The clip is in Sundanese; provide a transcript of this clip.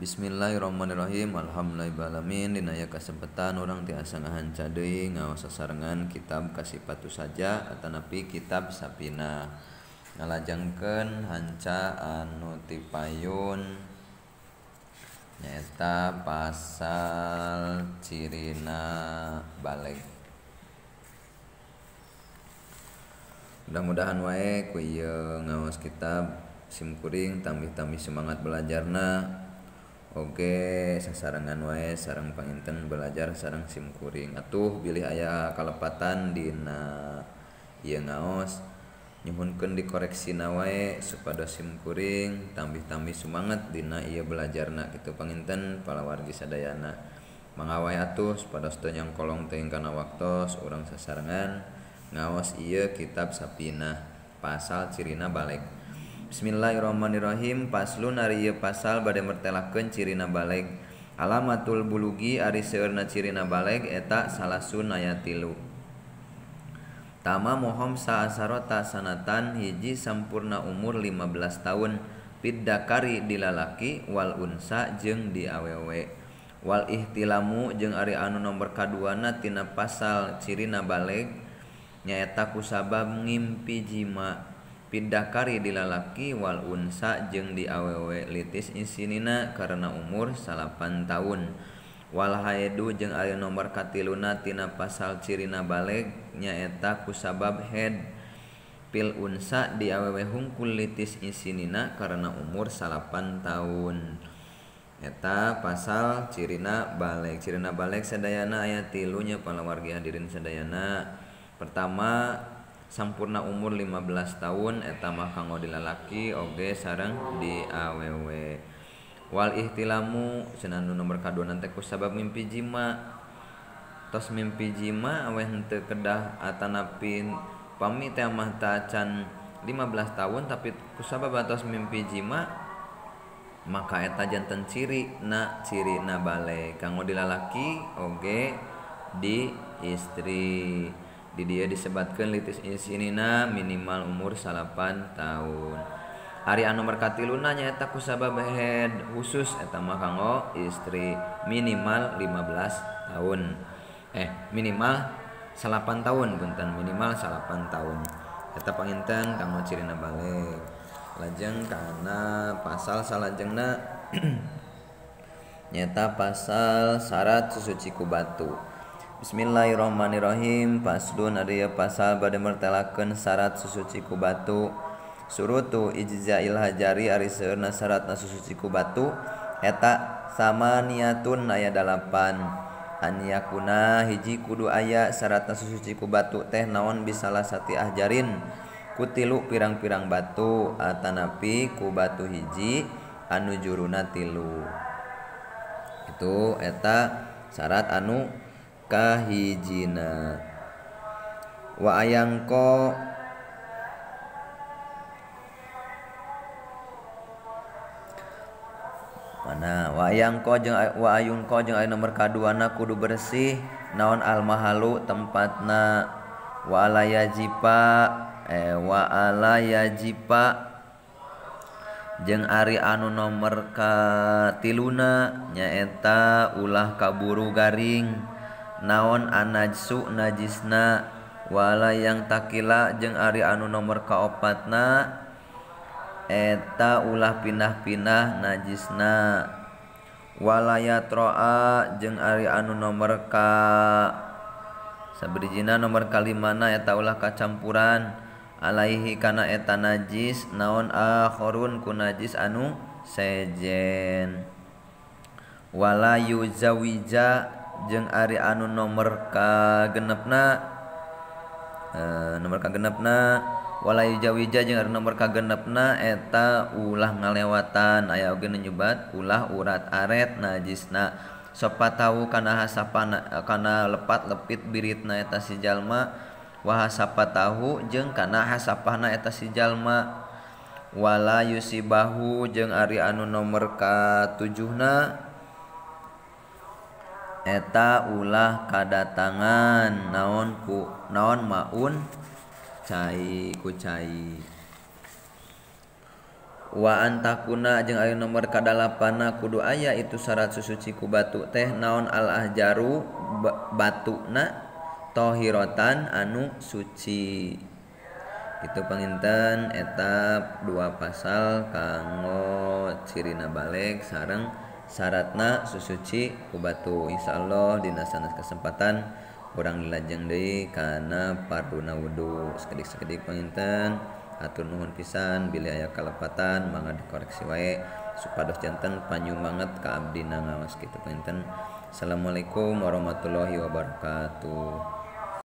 Bismillahirrahmanirrahim. Alhamdulillahirabbil dina aya kasempatan urang tiasa ngahanca deui ngaos sasarengan kitab Kasipatu Saja atanapi kitab Sapinah. Ngalajengkeun hanca anu tipayun nyaeta pasal cirina baleg. Mudah-mudahan wae ku ieu ngaos kitab simkuring tambih-tambih semangat belajarna. Oke, sasarengan wae sareng panginten belajar sareng simkuring. Atuh bilih aya kalepatan dina ieu ngaos nyuhunkeun dikoreksina wae supados simkuring tambih-tambih semangat dina ieu belajarna kitu panginten palawargi sadayana. Mangga wae atuh supados teu nyangkolong teuing kana waktos urang sasarengan ngaos ieu kitab Sapinah pasal cirina baleg. Bismillahirrahmanirrahim. Paslon ari ieu pasal bade mertelakeun cirina baleg. Alamatul bulugi ari seueurna cirina baleg eta salasun aya 3. Tama mohom saasarota sanatan hiji sampurna umur 15 tahun piddakari di lalaki wal unsa jeung di awewe. Wal ihtilamu jeung ari anu nomor kaduana tina pasal cirina baleg nyaeta kusabab ngimpi jima. Piddakari di lalaki wal unsa jeung di awewe litis isinina karena umur 8 tahun. Wal haedu jeung ari nomor katiluna tina pasal cirina baleg nyaeta kusabab head pil unsa di awewe hungkul litis isinina karena umur 8 tahun. Eta pasal cirina baleg. Cirina baleg sadayana aya 3 nya palawargi hadirin sadayana. Pertama, sampurna umur 15 tahun eta mah kanggo di lalaki oge sareng di awewe. Wal ihtilamu cenah nu nomor kadua teh kusabab mimpi jima. Tos mimpi jima aweh henteu kedah atanapi pami teh mah tacan 15 tahun tapi kusabab tos mimpi jima maka eta janten cirina cirina baleg kanggo di lalaki oge di istri. Di dia disebatkeun litis isinina minimal umur 8 tahun. Ari anu nomor katiluna nyaeta kusabab head khusus eta mah kanggo istri minimal 15 tahun. Minimal 8 tahun punten, minimal 8 tahun. Eta panginten kanggo cirina baleg. Lajeng kana pasal salajengna nyaeta pasal syarat susuci ku batu. Bismillahirrahmanirrahim. Paslon ari pasal bade mertelakeun syarat susuci ku batu. Surutu ijzail hajari ari seueurna syaratna susuci ku batu eta samaniatun aya 8. An yakuna hiji kudu aya syaratna susuci ku batu teh naon bisalah sati ahjarin ku tilu pirang-pirang batu atanapi ku batu hiji anu juruna 3. Itu eta syarat anu kahijina. Wa ayangko mana wa ayangko jeung wa ayungko jeung aya nomor kaduana kudu bersih naon al mahalu tempatna. Wa ala yajipa wa ala yajipa jeung ari anu nomor katiluna nyaeta ulah kaburu garing naon anajsu najisna. Wala yang takila jeung ari anu nomor kaopatna eta ulah pindah-pindah najisna. Wala yatroa jeung ari anu nomor ka saberijina nomor kalimana eta ulah kacampuran alaihi kana eta najis naon akhorun ku najis anu sejen. Wala yuzawija jeung ari anu nomor kagenepna wala yujawija jeung ari nomor kagenepna eta ulah ngalewatan aya oge nu nyebat ulah urat aret najisna. Sopa tahu kana hasapana kana lepat lepit biritna eta si jalma wa hasapa tahu jeung kana hasapahna eta si jalma. Wala yusibahu jeung ari anu nomor katujuhna eta ulah kadatangan naon ku naon maun cai ku cai. Wa antakuna jeung aya nomor kadalapanna kudu aya itu syarat susuci ku batu teh naon al ahjaru batuna tohirotan anu suci. Itu panginten eta dua pasal kanggo cirina baleg sareng syaratna susuci ku batu. Insyaallah dina sanes kesempatan urang dilajeng deui kana farduna wudu. Sakedik-sakedik panginten hatur nuhun pisan bilih aya kalepatan mangga dikoreksi wae supados janten panyumanget ka abdina ngaos kitu panginten. Assalamualaikum warahmatullahi wabarakatuh.